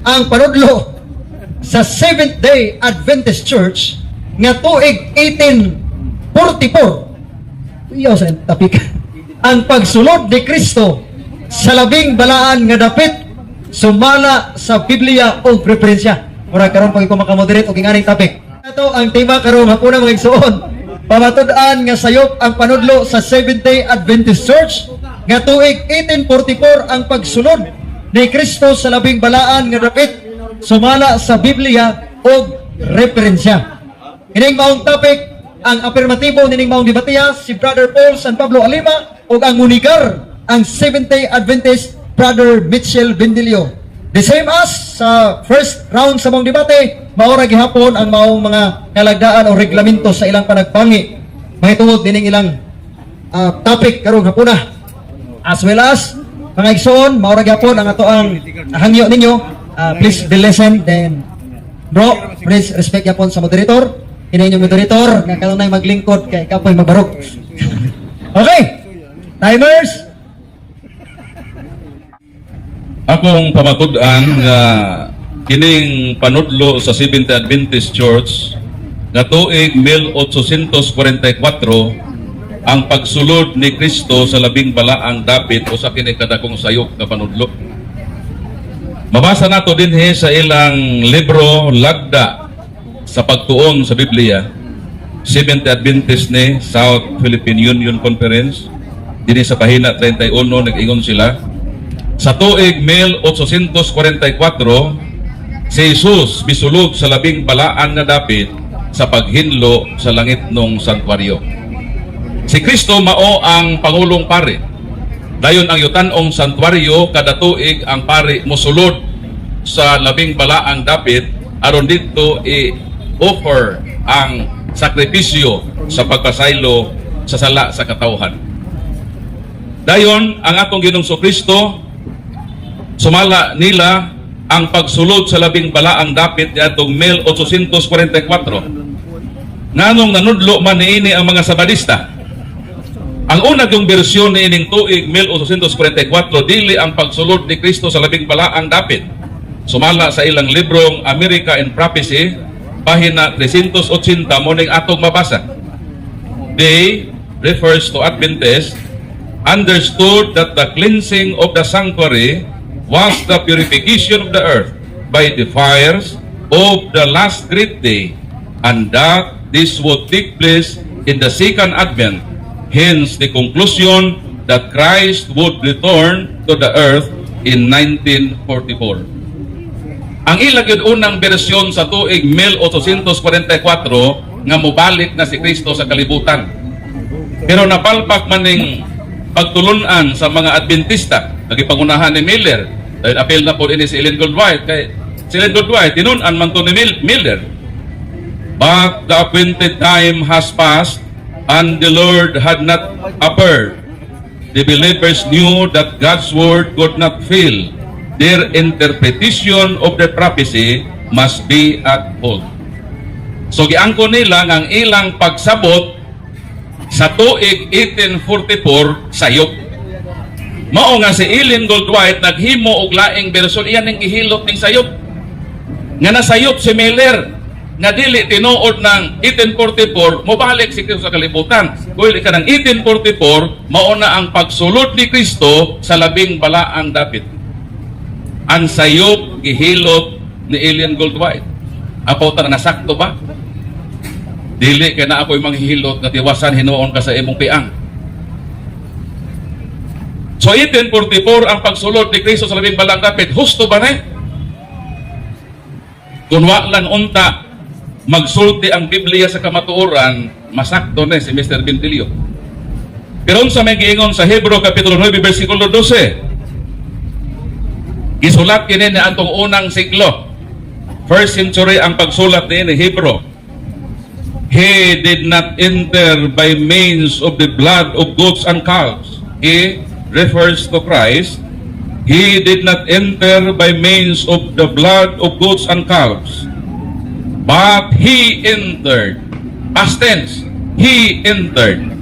Ang panudlo sa Seventh Day Adventist Church nga tuig 1844. Iyaw sa topic. Ang pagsulod ni Kristo sa labing balaan nga dapit sumala sa Biblia o referensya. Mura karon pag ko makamoderate og inganing topic. Ito ang tema karong hapuna, mga igsuon. Pamatud-an nga sayop ang panudlo sa Seventh Day Adventist Church nga tuig 1844 ang pagsulod ni Kristo sa labing balaan nga dapit sumala sa Biblia o referensya. Ining maong topic, ang apirmatibo nining maong debatiya si Brother Paul San Pablo Alima ug ang munigar ang Seventh Day Adventist Brother Mitchell Bendilio. The same as sa first round sa maong debate, maora gihapon ang maong mga kalagdaan o reglamento sa ilang panagpangi mahitungod nining ilang topic karong hapuna. As well as mga igsoon, maora gihapon ang ato ang hangyo ninyo. Please be listen, then bro, please respect yapon sa moderator. Kini inyong moderator nga kanunay maglingkod kay kapoy magbarog. Okay. Timers. Akong pamatud-an nga kining panudlo sa Seventh Adventist Church nga tuig 1844 ang pagsulod ni Kristo sa labing balaang dapit usa kini kadakong sayop nga panudlo. Mabasa nato dinhi sa ilang libro Lagda sa Pagtuon sa Biblia. Seventh Adventist ni South Philippine Union Conference, dinhi sa pahina 31, nag-ingon sila: sa tuig 1844, si Jesus misulod sa labing balaan nga dapit sa paghinlo sa langit nung santuario. Si Kristo mao ang pangulong pari. Dayon ang yutanong santuario, kada tuig ang pari mosulod sa labing balaang dapit aron didto i-offer ang sakripisyo sa pagpasaylo sa sala sa katawhan. Dayon ang atong Ginoong Kristo, sumala nila, ang pagsulod sa labing balaang dapit niadtong 1844. Nganong nanudlo man niini ang mga Sabadista? Ang una yung bersyon niining tuig 1844, dili ang pagsulod ni Kristo sa labing balaang dapit. Sumala sa ilang librong America in Prophecy, pahina 380, mo ning atong mabasa. They, refers to Adventists, understood that the cleansing of the sanctuary was the purification of the earth by the fires of the last great day, and that this would take place in the second advent. Hence the conclusion that Christ would return to the earth in 1944. Ang ilang yun unang bersyon sa tuig 1844 nga mobalik na si Kristo sa kalibutan. Pero napalpak man ning pagtulunan sa mga Adventista, nagipangunahan ni Miller. Dahil apel na po ini si Ellen Gould White. Kay si Ellen Gould White, tinun-an man to ni Miller. But the appointed time has passed and the Lord had not appeared. The believers knew that God's word could not fail. Their interpretation of the prophecy must be at fault. So giangko nila nga ang ilang pagsabot sa tuig 1844 sayop. Mao nga si Ellen Gould White naghimo og laing bersyon, iyan ning gihilot ning sayop. Nga nasayop si Miller nga dili tinuod ng 1844 mobalik si Kristo sa kalibutan. Kundi ka ng 1844 mao na ang pagsulod ni Kristo sa labing balaang dapit. Ang sayop gihilot ni Ellen Gould White. Apo ta, nasakto ba? Dili kay na ako'y manghihilot nga tiwasan hinuon ka sa imong piang. So 1844 ang pagsulod ni Kristo sa labing balaang dapit. Husto ba na? Kung wa lang unta magsulti ang Biblia sa kamatuoran, masakto na si Mr. Bentilio. Pero unsa may giingon sa Hebrew kapitulo 9 versikulo 12? Gisulat kini ni atong unang siglo. First century ang pagsulat ni Hebrew. He did not enter by means of the blood of goats and calves. He refers to Christ. He did not enter by means of the blood of goats and calves. But he entered, past tense, he entered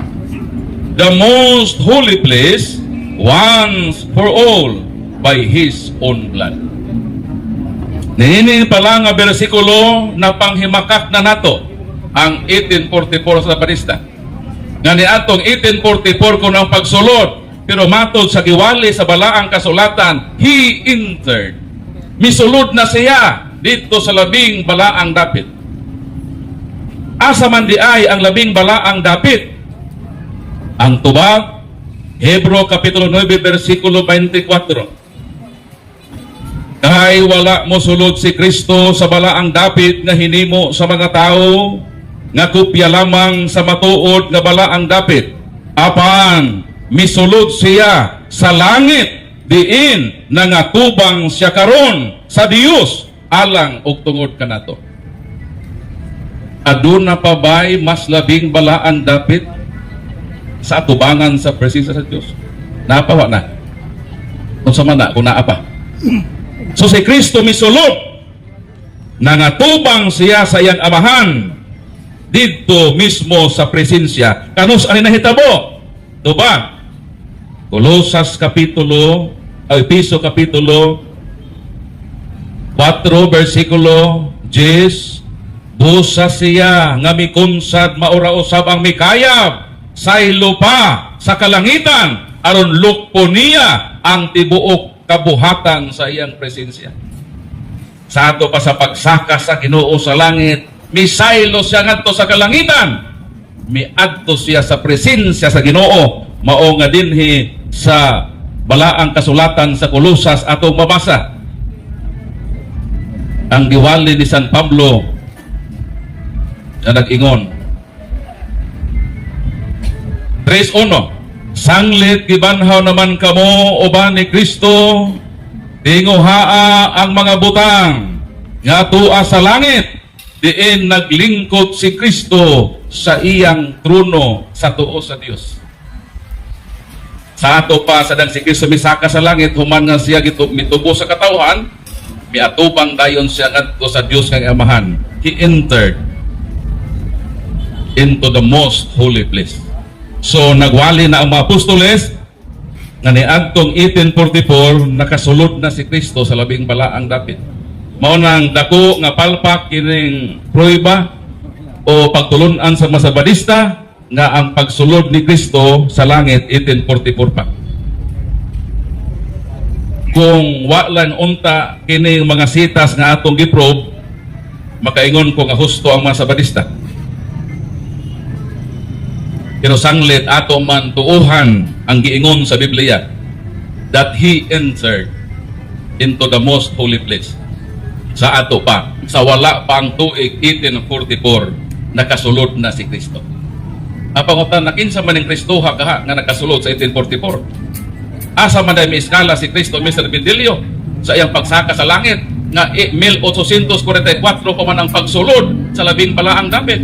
the most holy place once for all by his own blood. Niini pala nga bersikulo na panghimakak na nato ang 1844 sa Sabadista. Nga niadtong 1844 kun ang pagsulod, pero matod sa giwali sa balaang kasulatan, he entered. Misulod na siya dito sa labing balaang dapit. Asa man di ay ang labing balaang dapit? Ang tubag, Hebro Kapitulo 9, versikulo 24. Kay wala mo sulod si Kristo sa balaang dapit nga hinimo sa mga tao, nga kopya lamang sa matuod nga balaang dapit. Apan misulod siya sa langit, diin nangatubang siya karon sa Dios alang og tungod kanato. Aduna pa ba'y mas labing balaan dapit sa atubangan sa presensya sa Dios? Naa pa, wa na? Unsa man na kung naa pa? So si Kristo misulod, nangatubang siya sa iyang Amahan didto mismo sa presensya. Kanus ani nahitabo? Diba? Kolosas kapitulo, ay, Epeso kapitulo 4 versikulo 10, busa siya nga mikunsad, maura usab ang mikayab saylo pa sa kalangitan, aron lukpo niya ang tibuok kabuhatan sa iyang presensya. Sa ato pa sa pagsaka sa Ginoo sa langit, misaylo siya ngadto sa kalangitan, miadto siya sa presensya sa Ginoo. Mao nga dinhi sa balaang kasulatan sa Kolosas atong mabasa ang giwali ni San Pablo na nag-ingon 3.1, "Sanglit gibanhaw naman kamo uban ni Kristo, tinguhaa ang mga butang nga tua sa langit, diin naglingkod si Kristo sa iyang trono sa tuo sa Dios." Sa ato pa sa si Kristo misaka sa langit, human nga siya mitubo sa katawhan, miatubang dayon siya ngadto sa Dios nga Amahan. He entered into the most holy place. So nagwali na ang mga apostoles nga niadtong 1844 nakasulod na si Kristo sa labing balaang dapit. Mao nang dako nga palpak kining prueba o pagtulunan sa mga Sabadista nga ang pagsulod ni Kristo sa langit 1844 pa. Kung wa lang unta kining mga sitas nga atong giprobe, makaingon ko nga husto ang mga Sabadista. Pero sanglit ato man tuuhan ang giingon sa Biblia that he entered into the most holy place. Sa ato pa, sa wala pa ang tuig 1844, nakasulod na si Kristo. Ang pangutana, kinsa man ning Kristo ha kaha nga nakasulod sa 1844? Asa man dahil may iskala si Kristo, Mr. Bendilio, sa iyang pagsaka sa langit nga 1844 pa man ang pagsulod sa labing balaang dapit?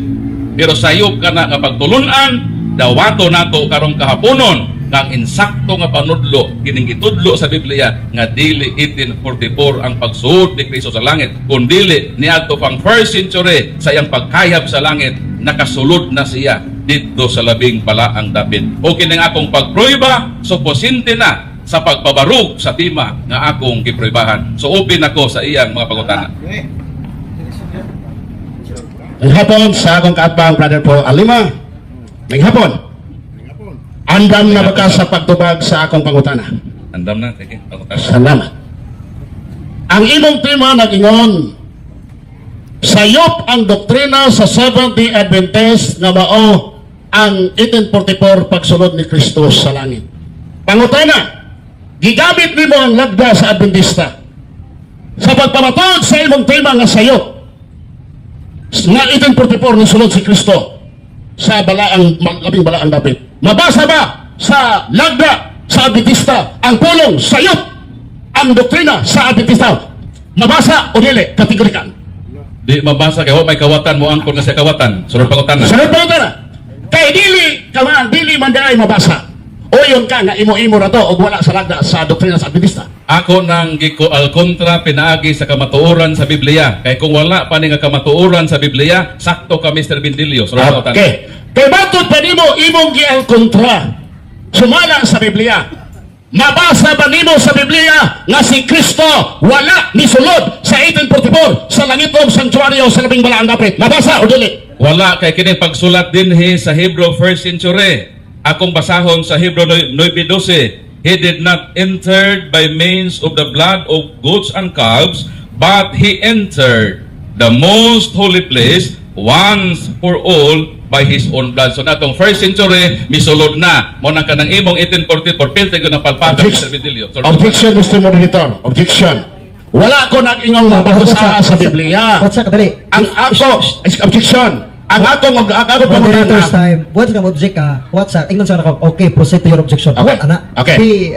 Pero sayop ka na nga pagtulunan, dawato nato karong kahaponon nga ang insakto nga panudlo kining gitudlo sa Biblia nga dili 1844 ang pagsuod ni Kristo sa langit, kundili niadto pang first century, sa iyang pagkayab sa langit, nakasulod na siya didto sa labing balaang dapit. O kining akong pagprueba, supisiyente na sa pagpabarug sa tema nga akong gipruebahan. So open ako sa iyang mga pangutana. Ang hapon sa akong kaatbang, Brother Paul Alima. May hapon. Andam na ba ka sa pagtubag sa akong pangutana? Andam na, sige, pangutana. Salamat. Ang imong tema nag-ingon, sayop ang doktrina sa Seventh-day Adventist nga mao ang 1844 pagsulod ni Kristo sa langit. Pangutana, gigamit nimo ang lagda sa Adventista sa pagpamatuod sa imong tema nga sayop nga 1844 ni sulod si Kristo sa balaang labing balaang dapit. Mabasa ba sa lagda sa Adventista ang pulong "sayop ang doktrina sa Adventista"? Mabasa o dili? Kategorikan. Di mabasa kay wa may kawatan mo angkon nga sa kawatan. Sunod pangutana. Sunod pangutana. Kay dili ka man, dili man diay mabasa. O yun ka nga imo-imo ra to og wala sa lagda sa doktrina sa Adventista. Ako nang giko al kontra pinaagi sa kamatuoran sa Biblia. Kay kung wala pa ni nga kamatuoran sa Biblia, sakto ka, Mr. Bindilio. Sunod pangutana. Okay. Kay matod pa nimo imong gial kontra sumala sa Biblia. Mabasa ba nimo sa Biblia nga si Kristo wala nisulod sa 1844 sa langitong sanctuaryo sa labing balaang dapit? Mabasa o dili? Wala, kay kini pagsulat dinhi sa Hebrew, first century. Akong basahon sa Hebrew 9:12. "He did not enter by means of the blood of goats and calves, but he entered the most holy place once for all by his own blood." So natong first century, misulod na. Mo nang kanang imong 1844, pilte ko ng palpakan, Mr. Vidilio. Sorry. Objection, Mr. Moderator. Objection. Wala ko nag-ingong mabasa sa Biblia. What's sa kadali? Ang ako, objection. Ang ako Moderator's pangutana. Time. What's ka object ka? What's sa? Ingon sa ako. Okay, proceed to your objection. Okay. What, ana? Okay. Di,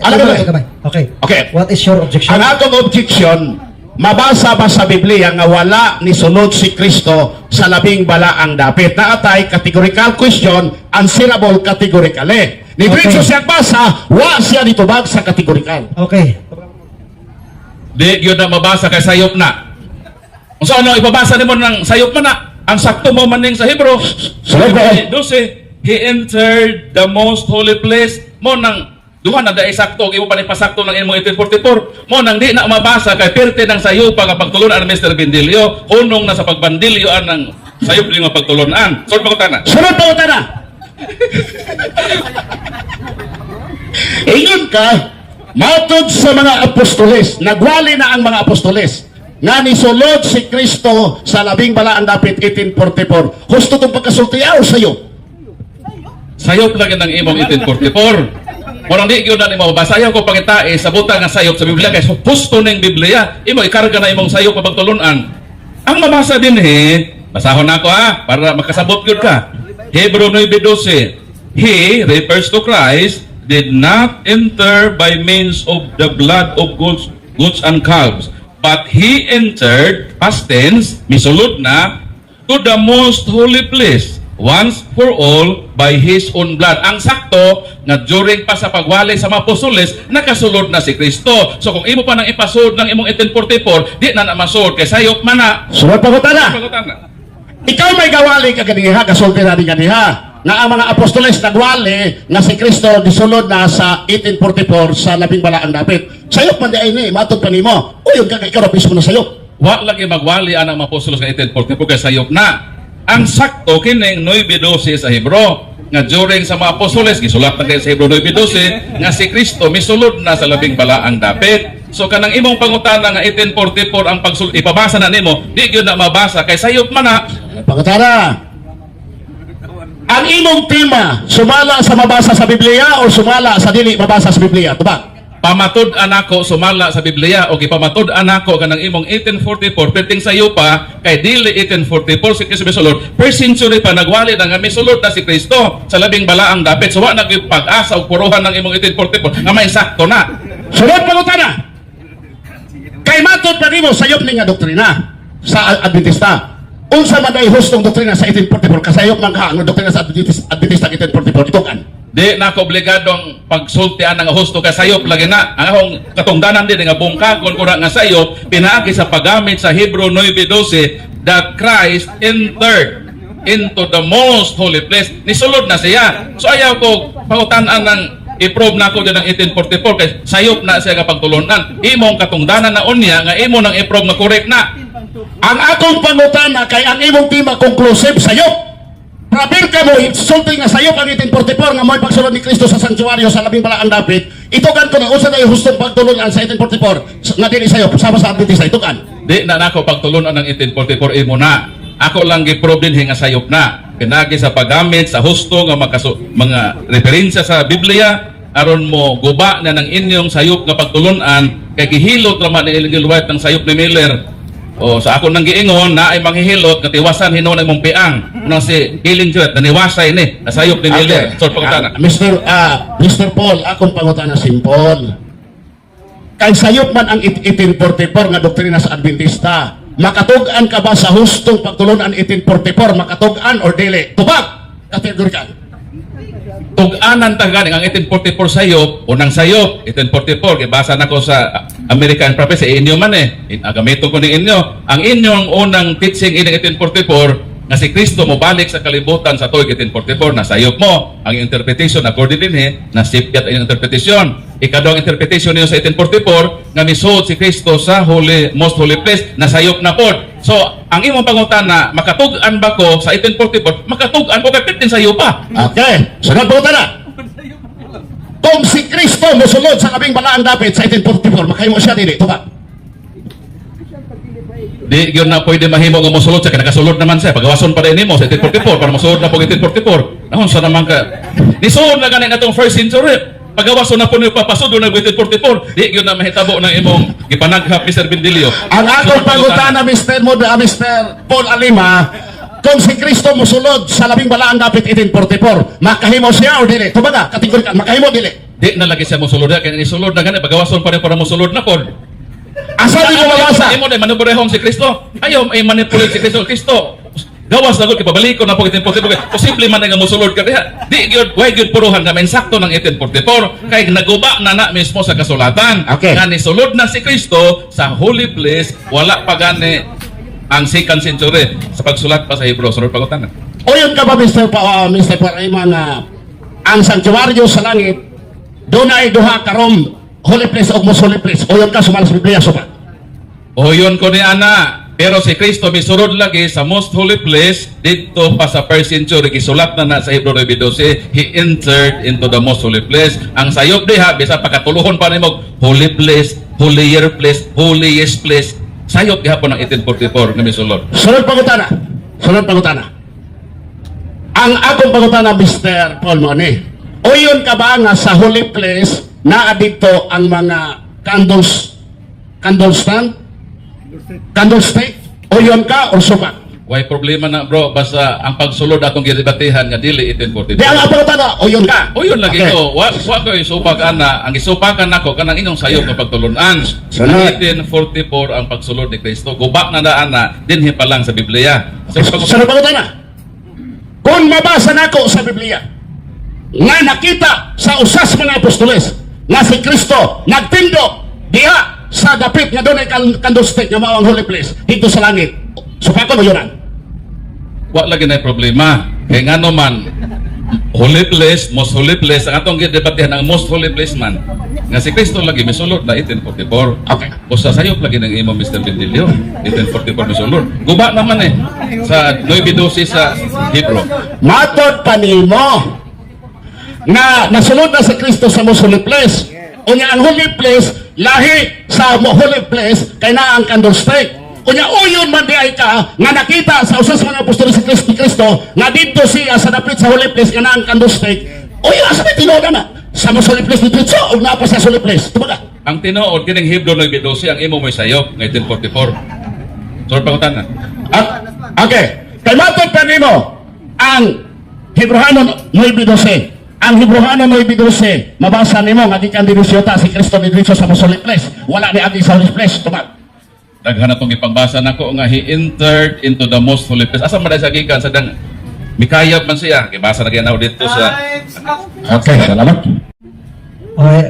Ano ba? Gamay. Okay. Okay. What is your objection? Ang akong objection, mabasa ba sa Biblia nga wala ni sulod si Kristo sa labing balaang dapit? Naatay categorical question, answerable categorically. Ni diretso siya basa, wa siya nitubag sa categorical. Okay. Di gyud na mabasa kay sayop na. Unsa ano ipabasa nimo ng sayop man na? Ang sakto mo maning sa Hebrew. Sunod ba? 12, "He entered the most holy place." Mo nang duha na dai sakto, imo pa ni pasakto ng imong 1844. Mo nang di na mabasa kay pirte ng sayop nga pagtulunan ni Mr. Bindilio, hunong na sa pagbandilyo ang sayop nga pagtulunan. Sunod pangutana. Sunod pangutana. Ingon ka, matod sa mga apostoles, nagwali na ang mga apostoles, nga nisulod si Kristo sa labing balaang dapit 1844. Husto tong pagkasulti o sayo? Sayop lagi ng imong 1844. Murang di gyud na nimo mabasa. Ayaw ko pangitae sa butang nga sayop sa Biblia kay husto ning Biblia. Imo ikarga na imong sayop pa pagtulunan. Ang mabasa dinhi, basahon nako ha para makasabot gyud ka. Hebrew 9:12. "He," refers to Christ, "did not enter by means of the blood of goats and calves, but he entered," past tense, misulod na, "to the most holy place once for all by his own blood." Ang sakto nga during pa sa pagwali sa mga apostoles, nakasulod na si Kristo. So kung imo pa nang ipasod ng imong 1844, di na na masud kay sayop man na. Sunod pangutana. Pangutana. Ikaw may gawali ka ganiha, kasulti na din ganiha, nga ang mga apostoles nagwali nga si Kristo gisulod na sa 1844 sa labing balaang dapit. Sayop man di ay ni, matod pa nimo. Uy, yung ikaw mismo na sayop. Wa lagi magwali ang mga apostoles nga 1844 kay sayop na. Ang sakto kining 9:12 sa Hebrew nga during sa mga apostoles gisulat na kay sa Hebrew 9:12 nga si Kristo misulod na sa labing balaang dapit. So kanang imong pangutana nga 1844 ang pagsul ipabasa na nimo, di gyud na mabasa kay sayop man na. Pangutana. Ang imong tema, sumala sa mabasa sa Biblia o sumala sa dili mabasa sa Biblia? Tubag. Pamatud-an ako sumala sa Biblia o gipamatud-an ako kanang imong 1844 perting sayo pa kay dili 1844 si Kristo misulod. First century pa nagwali na nga misulod na si Kristo sa labing balaang dapit. So wa na gyud pag-asa og puruhan ng imong 1844 nga may sakto na. Sunod pangutana. Kay matod pa nimo sayop ni nga doktrina sa Adventista. Unsa man ay hustong doktrina sa 1844, kasayop man ka ang doktrina sa Adventista 1844 itukan? Di na ako obligadong pagsultian nga husto kay sayop lagi na. Ang akong katungdanan din nga bungkagon ko na nga sayop pinaagi sa paggamit sa Hebrew 9:12 that Christ entered into the most holy place. Nisulod na siya. So ayaw ko pangutan-an ng i-prove na ako din ng 1844 kay sayop na siya nga pagtulunan. Imong katungdanan na unya nga imo nang i-prove nga correct na. Ang akong pangutana kay ang imong tema conclusive sayop. Praber ka mo sulti nga sayop ang 1844 nga mo'y pagsulod ni Kristo sa sanktuaryo sa labing balaang dapit. Itukan ko na unsa na hustong pagtulunan sa 1844 nga dili sayop sama sa Adventista, itukan. Di na nako pagtulunan ng 1844, imo na. Ako lang gi-prove din nga sayop na. Pinagi sa paggamit sa husto nga mga referensya sa Biblia aron mo guba na ng inyong sayop nga pagtulunan kay gihilot ra man ni Ellen White ng sayop ni Miller. O sa ako nang giingon na ay manghihilot nga tiwasan hinuon ang imong piang. Nang si Ellen White naniwasay ni na sayop ni Miller. So pangutana. Mr. Paul, akong pangutana simple. Kay sayop man ang 1844 nga doktrina sa Adventista, makatug-an ka ba sa hustong pagtulunan 1844? Makatug-an or dili? Tubag! Categorical. Tug-anan ta gani ang 1844 sayop, unang sayop 1844 kay basa nako sa American Prophecy, inyo man eh. Gamiton ko ni inyo ang inyong unang teaching ining 1844. Nga si Kristo mobalik sa kalibutan sa tuig 1844, nasayop mo ang interpretation according dinhi, nasipyat ang interpretation. Ikaduhang interpretation niyo sa 1844 nga misuod si Kristo sa holy, most holy place, nasayop na pod. So, ang imong pangutana, makatug-an ba ko sa 1844? Makatug-an ko kay 15 sayo pa. Okay, sunod pangutana. Kung si Kristo mosulod sa labing balaang dapit sa 1844, makahimo siya dili, tubag? Di gyud na pwede mahimo nga mosulod siya kay nakasulod naman siya. Pagawason pa din nimo sa 1844 para mosulod na po 1844. Nahon sa naman ka. Nisulod na gani atong first century. Pagawason na po niyo papasudlo na 1844. Di gyud na mahitabo ng imong gipanaghap, Mr. Bendilio. Ang akong pangutana, Mr. Mod, Mr. Paul Alima, kung si Kristo mosulod sa labing balaang dapit 1844, makahimo siya o dili? Tubaga, kategory ka, makahimo dili? Di na lagi siya mosulod kay nisulod na gani, pagawason pa rin para mosulod na pod. Asa di mo mabasa? Imo na manubrehong si Kristo. Ayaw ay manipulate si Kristo. Kristo gawas na gud kay pabalikon na po 1844. Posible man nga mosulod ka diha. Di gyud, way gyud puruhan nga insakto ng 1844 kay naguba na na mismo sa kasulatan. Nga nisulod na si Kristo sa holy place, wala pa gani ang second century sa pagsulat pa sa Hebrew. Sunod pangutana. Uyon ka ba, Mr. Parima, na ang sanktuaryo sa langit, doon ay duha ka room, holy place o most holy place? Uyon ka sumala sa Biblia, supa? O yun ko ni ana. Pero si Kristo misurod lagi sa most holy place dito pa sa first century, gisulat na na sa Hebrew 9:12, he entered into the most holy place. Ang sayop diha, bisa pakatuluhon pa nimo holy place, holier place, holiest place, sayop gihapon ng 1844 nga misulod. Sunod pangutana. Sunod pangutana. Ang akong pangutana, Mr. Paul Mone, uyon ka ba nga sa holy place naa dito ang mga candles, candle stand, candlestick? Uyon ka or supak? Way problema na, bro, basta ang pagsulod atong gidebatehan nga dili 1844. Di, ang akong pangutana, uyon ka? O yun lagi ko, wa ko isupak ana, ang isupakan nako kanang inyong sayop nga pagtulunan. Sunod. Ang 1844 ang pagsulod ni Kristo. Guba na na ana dinhi pa lang sa Biblia. So, Sunod pangutana. Kung mabasa nako sa Biblia nga nakita sa usas mga apostoles nga si Kristo nagtindo diha sa dapit nga dunay candlestick nga mao ang holy place dito sa langit, supakon o yunan? Wa lagi na problema. Kay ngano man holy place, most holy place, ang atong gidebatehan ang most holy place man. Nga si Kristo lagi misulod na 1844. O sa sayop lagi ng imo, Mr. Bendilio, 1844 misulod. Guba naman eh sa 9:12 sa Hebrew. Matod pa nimo nga nasulod na si Kristo sa most holy place. Unya ang holy place lahi sa holy place kay naa ang candlestick. Unya uyon man di ay ka nga nakita sa usas mga apostol si Kristo, Kristo nga didto siya sa dapit sa holy place nga naa ang candlestick. Uyon, asa may tinuod na? Sa most holy place dito o naa pa sa holy place? Tumaga. Ang tinuod kining Hebrew 9:12, ang imo mo'y sayop nga 1844. Sunod pangutana. Ah, okay. Kay matod pa nimo ang Hebrohanon 9:12. Ang Hebrohanon 9:12, mabasa nimo nga gikan dinhi siyota si Kristo didto sa most holy place. Wala ni agi sa holy place. Tumag. Daghan na tong ipangbasa nako nga he entered into the most holy place. Asa man sa gikan sa dang mikayab man siya. Gibasa na gyud dito sa Okay, salamat. Okay.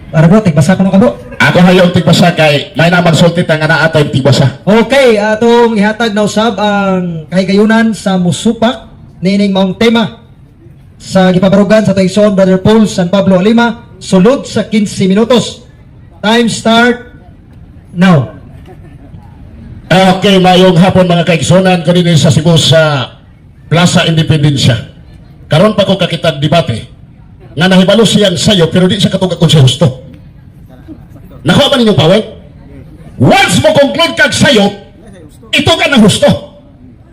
Para bro, tigbasa ko na ka, bro. Ako hayong tigbasa kay may na magsulti ta nga naa tay tigbasa. Okay, atong ihatag na usab ang kahigayunan sa musupak niining maong tema sa gipabarugan sa Tayson Brother Paul San Pablo Alima, sulod sa 15 minutos. Time start now. Okay, mayong hapon, mga kaigsunan ko dinhi sa Cebu sa Plaza Independencia. Karon pa ko kakitag debate nga nahibalo siyang sayo pero di siya katugag kung siya husto. Nakuha ba ninyong paway? Once mo conclude kag sayop, ito ka ng husto.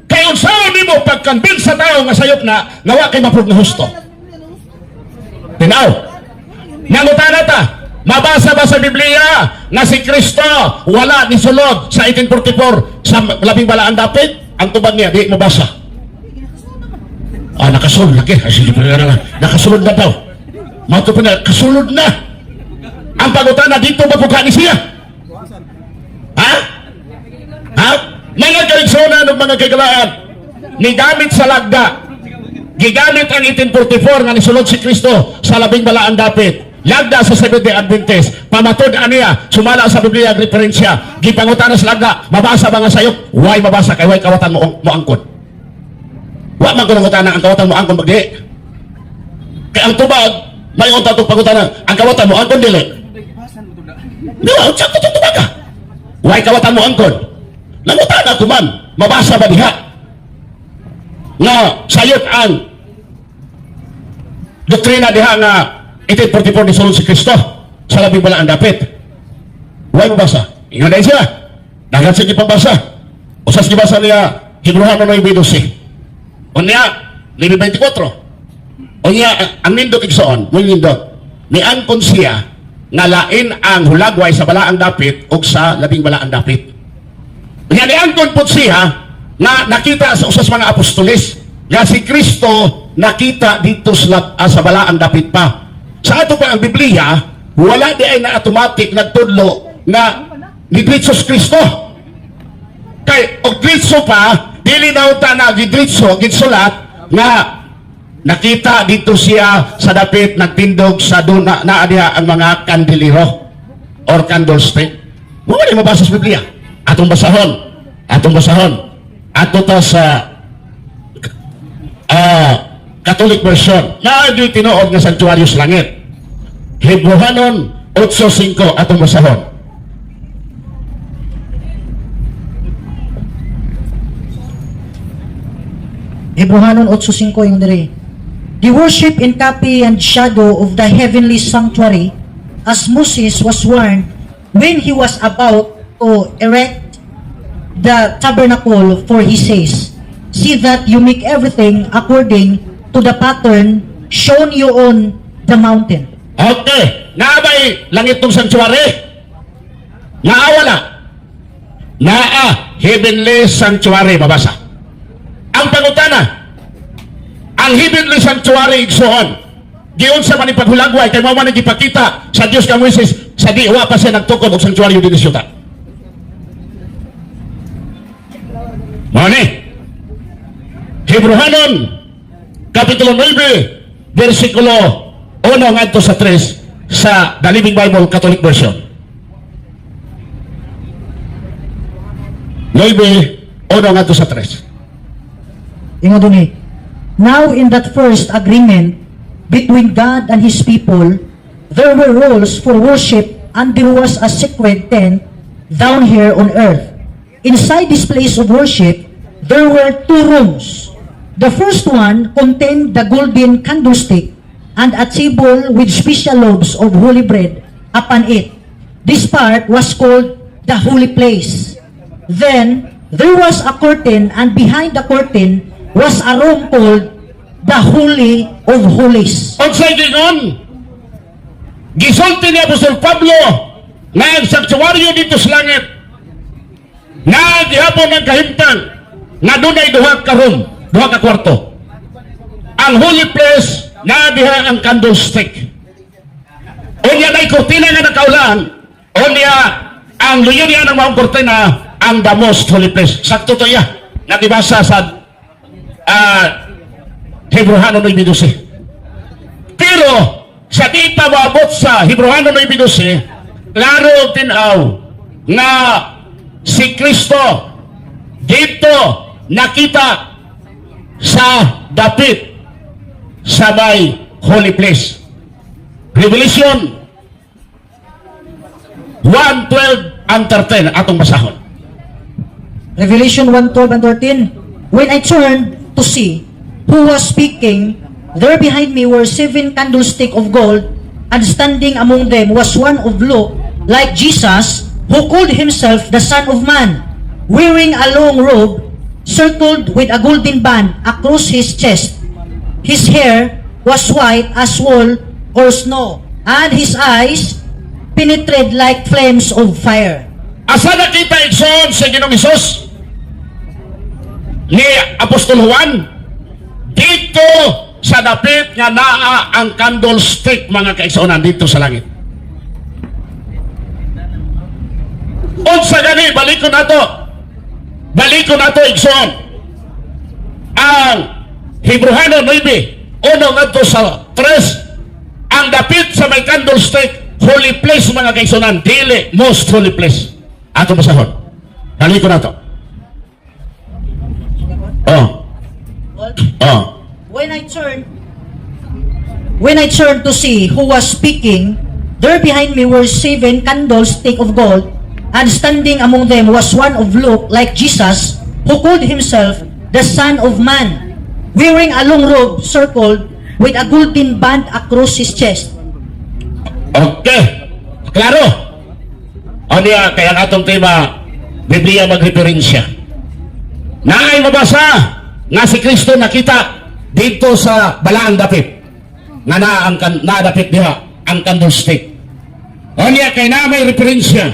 Kay unsaon nimo pagconvince sa tao nga sayop na nga wa kay ma-prove nga husto? Tinaw. Nangutana ta, mabasa ba sa Biblia nga si Kristo wala ni sulod sa 1844 sa labing balaan dapit? Ang tubag niya, di mabasa. Ah, nakasulod lagi. Ay, sige, na lang. Nakasulod na daw. Mato pa na, kasulod na. Ang pangutana, dito ba pugka ni siya? Ha? Ha? Mga kaigsunan ug mga kagalaan, nigamit sa lagda, gigamit ang 1844 nga nisulod si Kristo sa labing balaan dapit. Lagda sa Seventh-day Adventist, pamatud aniya, sumala sa Biblia ang referensya, gipangutana sa lagda, mabasa ba nga sayop? Why mabasa kay way kawatan mo, mo angkon. Wa man ko nangutana ang kawatan mo angkon ba dili. Kay ang tubag, may unta itong pangutana, ang kawatan mo angkon dili. Di ba? Sakto itong tubag ka. Why kawatan mo angkon? Nangutana ko man, mabasa ba diha? Nga sayop ang doktrina diha nga 1844 nisulod si Kristo sa labing balaang dapit. Why mabasa? Ingon dahil siya. Dagan sige pabasa. Usas gibasa niya, Hebreohanon 9:12. Unya, 9:24. Unya, ang nindot igsoon, mo nindot, niangkon siya nga lain ang hulagway sa balaang dapit o sa labing balaang dapit. Unya, niangkon po siya nga nakita sa usas mga apostoles nga si Kristo nakita dito sa balaang dapit pa. Sa ato pa ang Biblia, wala di ay na automatic nagtudlo na ni Jesus Kristo. Kay og diretso pa, dili na unta na gidritso, gitsulat nga nakita dito siya sa dapit nagtindog sa duna naa diha ang mga kandelero or candlestick. Mo ni mabasa sa Biblia. Atong basahon. Atong basahon. Ato ta sa Catholic version. Na di tinuod nga sanktuaryo sa langit. Hebreohanon 8:5 atong basahon. Hebreohanon 8:5 yung dire. The worship in copy and shadow of the heavenly sanctuary, as Moses was warned when he was about to erect the tabernacle, for he says, "See that you make everything according to the pattern shown you on the mountain." Okay. Naa ba'y langit tong sanctuary? Naa wala? Naa heavenly sanctuary mabasa. Ang pangutana, ang heavenly sanctuary igsoon, giunsa man ni paghulagway kay mao man ni gipakita sa Dios kang Moises sa di wa pa siya nagtukod og sanctuary dinhi sa yuta. Mao ni Hebreohanon Kapitulo 9, versikulo 1 ngadto sa 3 sa The Living Bible Catholic Version. 9, 1 ngadto sa 3. Ingon dun eh. Now in that first agreement between God and His people, there were rules for worship and there was a sacred tent down here on earth. Inside this place of worship, there were two rooms. The first one contained the golden candlestick and a table with special loaves of holy bread upon it. This part was called the holy place. Then there was a curtain, and behind the curtain was a room called the Holy of Holies. Unsay gingon? Gisulti ni Apostol Pablo nga ang sanktuaryo dito sa langit na gihapon ang kahimtang nga dunay duha ka room, duha ka kwarto. Ang holy place na diha ang candlestick. Unya nay kurtina nga nakaulan, unya ang luyo niya ng maong kurtina ang the most holy place. Sakto to iya. Nagibasa sa Hebreohano 9:12. Pero sa di pa maabot sa Hebreohano 9:12, klaro tinaw nga si Kristo dito nakita sa dapit sa may holy place. Revelation 1:12 and 13 atong basahon. Revelation 1:12 and 13. When I turned to see who was speaking, there behind me were seven candlesticks of gold, and standing among them was one of look like Jesus, who called himself the Son of Man, wearing a long robe circled with a golden band across his chest. His hair was white as wool or snow, and his eyes penetrated like flames of fire. Asa nakita igsoon sa Ginoong Hesus? Ni Apostol Juan dito sa dapit nga naa ang candlestick, mga kaigsuonan, dito sa langit. Unsa gani balikon nato? Balikon nato igsoon. Ang Hebreohano 9, 1 ngadto sa 3, ang dapit sa may candlestick, holy place mga kaigsuonan, dili most holy place. Ato basahon. Balikon nato. Oh. 12. Oh. When I turned to see who was speaking, there behind me were seven candlesticks of gold, and standing among them was one of look like Jesus, who called himself the Son of Man, wearing a long robe circled with a golden band across his chest. Okay. Klaro. O niya, kaya ang atong tema, Biblia magreferensya. Naay mabasa nga si Kristo nakita dito sa balaang dapit. Nga naa ang kan, naa dapit diha ang candlestick. O niya, kay na may referensya.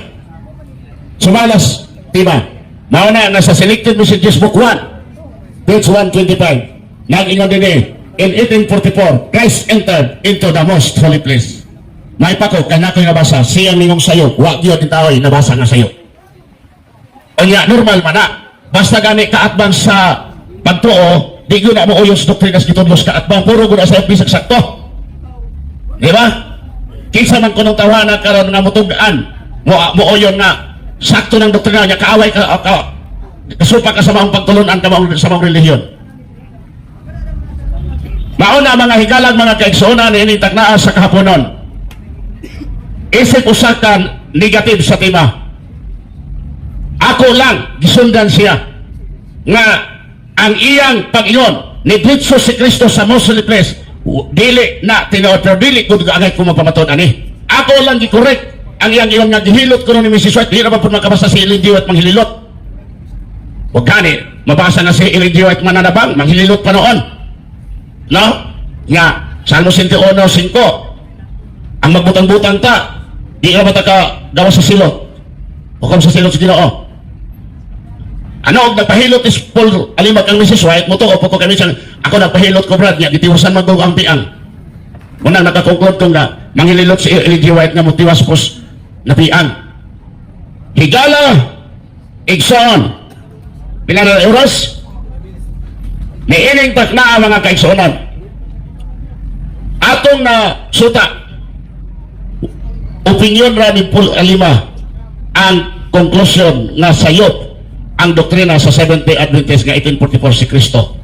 Sumalas, tema. Mao na nga sa Selected Messages Book 1, page 125. Nag-ingon din eh, in 1844, Christ entered into the most holy place. May pa ko, kaya nako'y nabasa, siyang ningong sayo, wa gyud ni tao'y nabasa nga sayo. Unya, normal man na. Basta gani kaatbang sa pagtuo, di gyud na mo uyos doktrina sa gitudlos kaatbang, puro gud na sa bisag sakto. Di ba? Kinsa man kunong tawana karon nga mutug-an, mo mo uyon nga sakto ng doktrina niya, kaaway ka, ka kasupa ka sa maong pagtulunan ka maong, sa maong relihiyon. Mauna mga higalag, mga kaigsuonan, ini taknaa sa kahaponon. Isip usa ka negative sa tema. Ako lang gisundan siya nga ang iyang pag-ingon ni diretso si Kristo sa most holy place dili na tinuod, pero dili ko angay ko magpamatud ani. Ako lang gi-correct ang iyang ingon nga gihilot ko ni Mrs. White. Di na ba po makabasa si Ellen G. White manghililot? Wag gani mabasa na si Ellen G. White mananabang manghililot pa noon. No? Nga Salmo 101:5 ang magbutang-butang ta, di ka ba ta ka gawa sa silot o kam sa silot sa Ginoo. Ano og nagpahilot is Paul alimag ang Mrs. White mo to o ko kami siyang ako nagpahilot ko, Brad, niya gitiwasan man ang piang. Unang nakakonclude ko nga manghililot si Ellen G. White nga motiwas pos napiang. Higala, igsoon, pila na oras niining takna, mga kaigsuonan, atong na suta opinion ra ni Paul Alima ang conclusion nga sayop ang doktrina sa Seventh-day Adventist nga 1844 si Kristo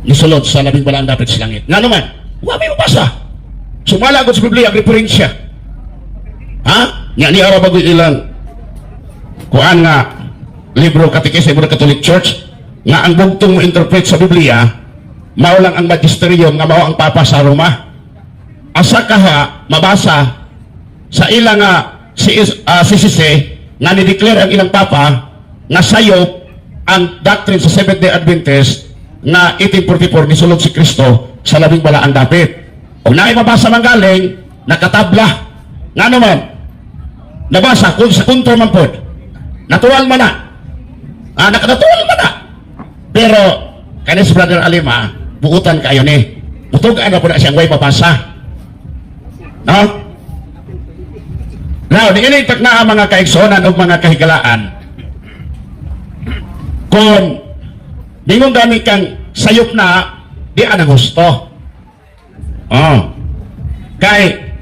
nisulod sa labing balaang dapit sa langit. Nga naman, wa may mabasa. Sumala sa Biblia ang referensya. Ha? Nga ni ara bagoy ilang kuan nga libro katekismo sa Catholic Church nga ang bugtong mo interpret sa Biblia mao lang ang magisterium nga mao ang Papa sa Roma. Asa kaha mabasa sa ilang nga si CCC nga ni-declare ang ilang Papa nga sayop ang doctrine sa Seventh-day Adventist nga 1844 nisulod si Kristo sa labing balaang dapit? Kung naay mabasa man galing, nakatabla. Nga naman, nabasa kung sa kontra man pod. Natural man na. Ah, nakanatural man na. Pero, kanis Brother Alima, buutan kayo ni. Mutugaan na po na siyang way mabasa. No? Now, niini na ang mga kaigsuonan o mga kahigalaan. Kung ningon gani kang sayop na, di ang gusto. Oh. Kay,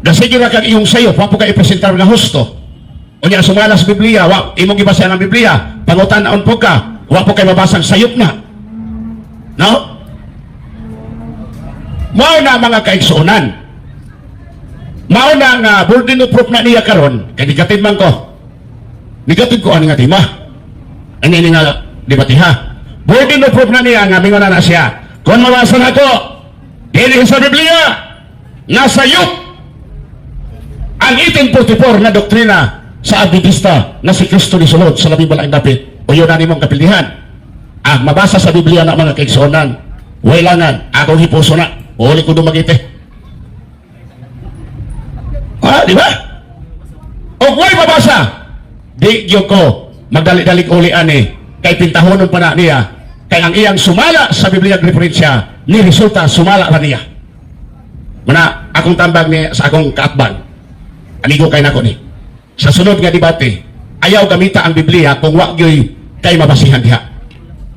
gasige ra kang iyong sayop, wa po ka ipresentar nga husto. Unya sumala sa Biblia, wa imong gibasa ang Biblia, pangutan-on po ka, wa po kay mabasang sayop na. No? Mao na, mga kaigsuonan. Mao na nga burden of proof na niya karon, kay negative man ko. Negative ko ani nga tema. Ani ni nga debate ha. Burden of proof na niya nga mingon na siya. Kung mabasa na ko, dili sa Biblia, nga sayop ang 1844 na doktrina sa Adventista na si Kristo ni sulod sa labing balaang dapit. O yun na nimong kapildihan. Ang mabasa sa Biblia na, mga kaigsuonan, wailangan, akong hipuso na. Uli ko dumagite. Ah, di ba? O way mabasa, di gyud ko magdali-dali uli ani kay pintahonon pa na niya kay ang iyang sumala sa Biblia referensya ni resulta sumala pa niya. Muna akong tambag ni sa akong kaatbang. Amigo kay nako ni. Sa sunod nga debate, ayaw gamita ang Biblia kung wa gyoy kay mabasihan diha.